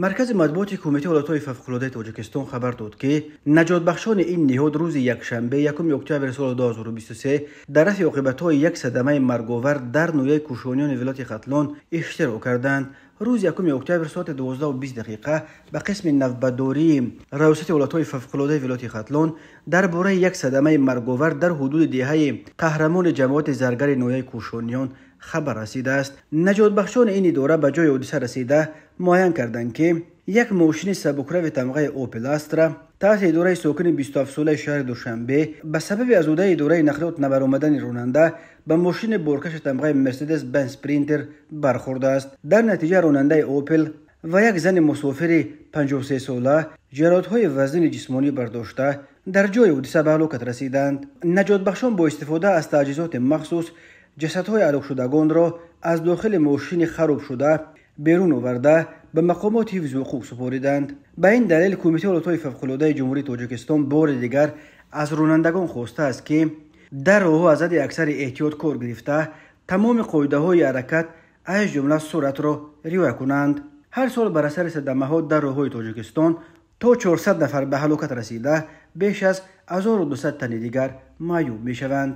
Маркази матбуоти Кумитаи ҳолатҳои фавқулодаи Тоҷикистон хабар дод, ки наҷотбахшони ин ниҳод рӯзи якшанбе, 1 октябри соли 2023 дар рафъи оқибатҳои як садамаи марговар дар ноҳияи Кӯшониёни вилояти Хатлон иштирок карданд. Рӯзи 1 октябр соати 12:20 ба қисми навбатдории Раёсати ҳолатҳои фавқулодаи вилояти Хатлон дар бораи як садамаи марговар дар ҳудуди деҳаи Қаҳрамони ҷамоати Заргари ноҳияи Кӯшониён хабар расидааст. Наҷотбахшони ин идора ба ҷои ҳодиса расида муайян карданд, ки як мошини сабукрави тамғаи Опел Астра таҳти идораи сокини 27-солаи шаҳри Душанбе ба сабаби аз уҳдаи идораи нақлиёт набаромадани ронанда ба мошини боркаши тамғаи Мерседес Бенз Спринтер бархӯрдааст. Дар натиҷа ронандаи Опел ва як зани мусофири 53-сола ҷароҳатҳои вазнини ҷисмонӣ бардошта дар ҷои ҳодиса ба ҳалокат расиданд. Наҷотбахшон бо истифода аз таҷҳизоти махсус ҷасадҳои ҳалокшудагонро аз дохили мошини харобшуда берун оварда ба мақомоти ҳифзи ҳуқуқ супориданд. Ба ин далел Кумитаи ҳолатҳои фавқулодаи Ҷумҳурии Тоҷикистон бори дигар аз ронандагон хостааст, ки дар роҳҳо аз ҳадди аксари эҳтиёт кор гирифта, тамоми қоидаҳои ҳаракат, аз ҷумла суръатро риоя кунанд. Ҳар сол бар асари садамаҳо дар роҳҳои Тоҷикистон то 400 нафар ба ҳалокат расида, беш аз 1200 тани дигар маъюб мешаванд.